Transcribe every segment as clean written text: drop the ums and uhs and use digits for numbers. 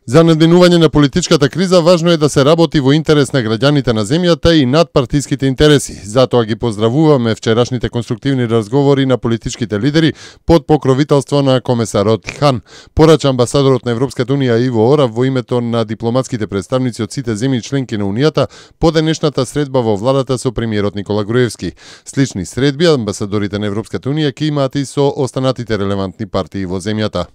За надминување на политичката криза важно е да се работи во интерес на граѓаните на земјата и над партиските интереси. Затоа ги поздравуваме вчерашните конструктивни разговори на политичките лидери под покровителство на комесарот Хан, порача амбасадорот на Европската унија Иво Орав во името на дипломатските представници од сите земји членки на унијата по денешната средба во владата со премиерот Никола Груевски. Слични средби амбасадорите на Европската унија ќе имаат и со останатите релевантни партии во земјата.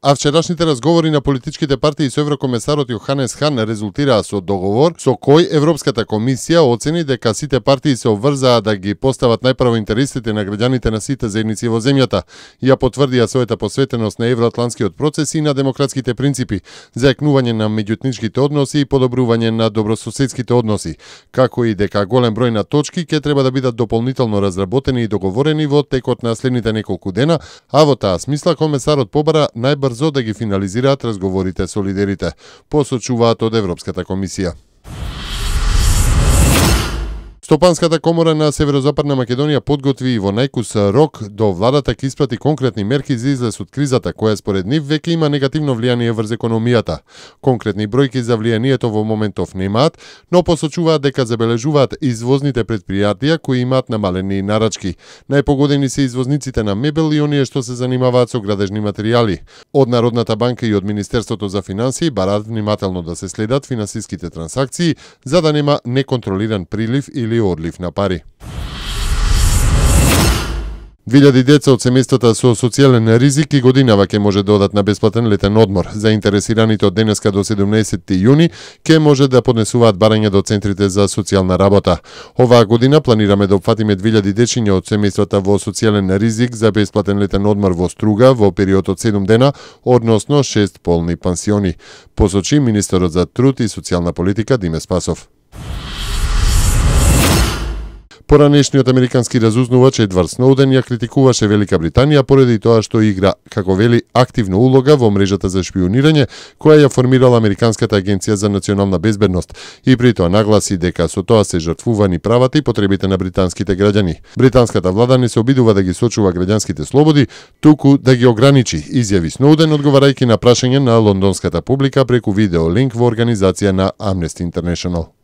А вчерашните разговори на политичките партии со еврокомесарот Јоханес Хан резултираа со договор со кој Европската комисија оцени дека сите партии се обврзаа да ги постават најпрво интересите на граѓаните на сите заедници во земјата. Ја потврдија својата посветеност на евроатлантскиот процес и на демократските принципи, зајакнување на меѓуетничките односи и подобрување на добрососедските односи, како и дека голем број на точки ќе треба да бидат дополнително разработени и договорени во текот на следните неколку дена, а во таа смисла комесарот побара најбрзо да ги финализираат разговорите со лидерите, посочуваат од Европската комисија. Стопанската комора на Северозападна Македонија подготви и во најкус рок до владата ќе испрати конкретни мерки за излез од кризата, која според нив веќе има негативно влијание врз економијата. Конкретни бројки за влијанието во моментов немаат, но посочуваат дека забележуваат извозните претпријатија кои имаат намалени нарачки. Најпогодени се извозниците на мебел и оние што се занимаваат со градежни материјали. Од Народната банка и од Министерството за финансии бараат внимателно да се следат финансиските трансакции за да нема неконтролиран прилив или одлив на пари. 2000 деца од семејствата со социјален ризик и годинава ќе може да одат на бесплатен летен одмор. Заинтересираните од денеска до 17 јуни ќе може да поднесуваат барања до центрите за социјална работа. Оваа година планираме да опфатиме 2000 дечиња од семејствата во социјален ризик за бесплатен летен одмор во Струга во период од 7 дена, односно 6 полни пансиони, посочи министерот за труд и социјална политика Диме Спасов. Поранешниот американски разузнавач Едвард Сноуден ја критикуваше Велика Британија поради тоа што игра, како вели, активна улога во мрежата за шпионирање која ја формирала Американската агенција за национална безбедност и при тоа нагласи дека со тоа се жртвувани правата и потребите на британските граѓани. Британската влада не се обидува да ги сочува граѓанските слободи, туку да ги ограничи, изјави Сноуден одговарајќи на прашање на лондонската публика преку видеолинк во организација на Amnesty International.